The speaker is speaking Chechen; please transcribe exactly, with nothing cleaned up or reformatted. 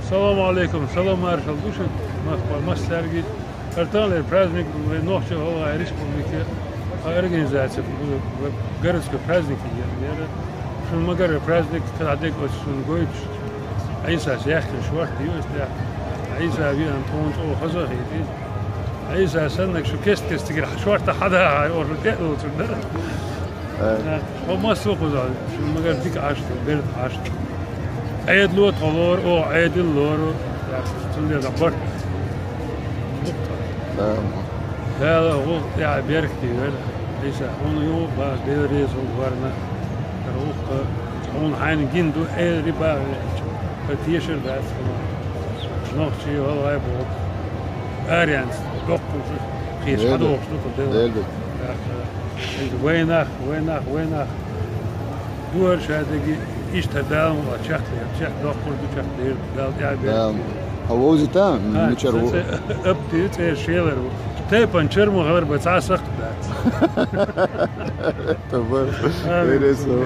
Салам алейкум, салам маршал ду шуна, махпа массаьрга. Артанлер праздник вай нохчий гӀалгӀай республике, а организация, в городской праздник яра. Шуна магара праздник, кададег оцу шуна гойтуш. Ӏийсас яхкина шорта ю ас тӀехь. Ӏийса виан тхуна чӀогӀа хаза хетий. Ӏийса саннаг шу кест-кест цигара шорта хьадахьа, оха тӀе а лоцур дара. Э. Хьо массо а кхузахь, шуна магара дика Ӏаш ду, берда Ӏаш ду. Ӏедало тхо лору, оха Ӏедал лору, цундела барт. Да. Дала гӀуллакх тӀехь беркате вера. Ӏийса, хьуна юха а бахьа, Дела реза хуьлда хӀорна. ХӀара гӀуллакх хьуна хьайна гина ду, Ӏери бахьа. Ткъа тешар дац хьуна. Нохчий, гӀалгӀай боху. Аренца, доккхуш, кхечу хьадохуш ду, кху Дела. Дела. ТӀаккха, вайнах, вайнах, вайнах. Духар ша дерг иштта Дала ма вац, чекхдер, чекхдоккхур ду, чекхдер ду, Дала тӀаьхьа бер. Дала. Хьо вовзийтан, а, мичара ву? Цу цӀе, Апти цӀе шелар ву. Тайпан чар ма хилар бан цхьа а сакхт дац. Таба. Амин. Вайресо.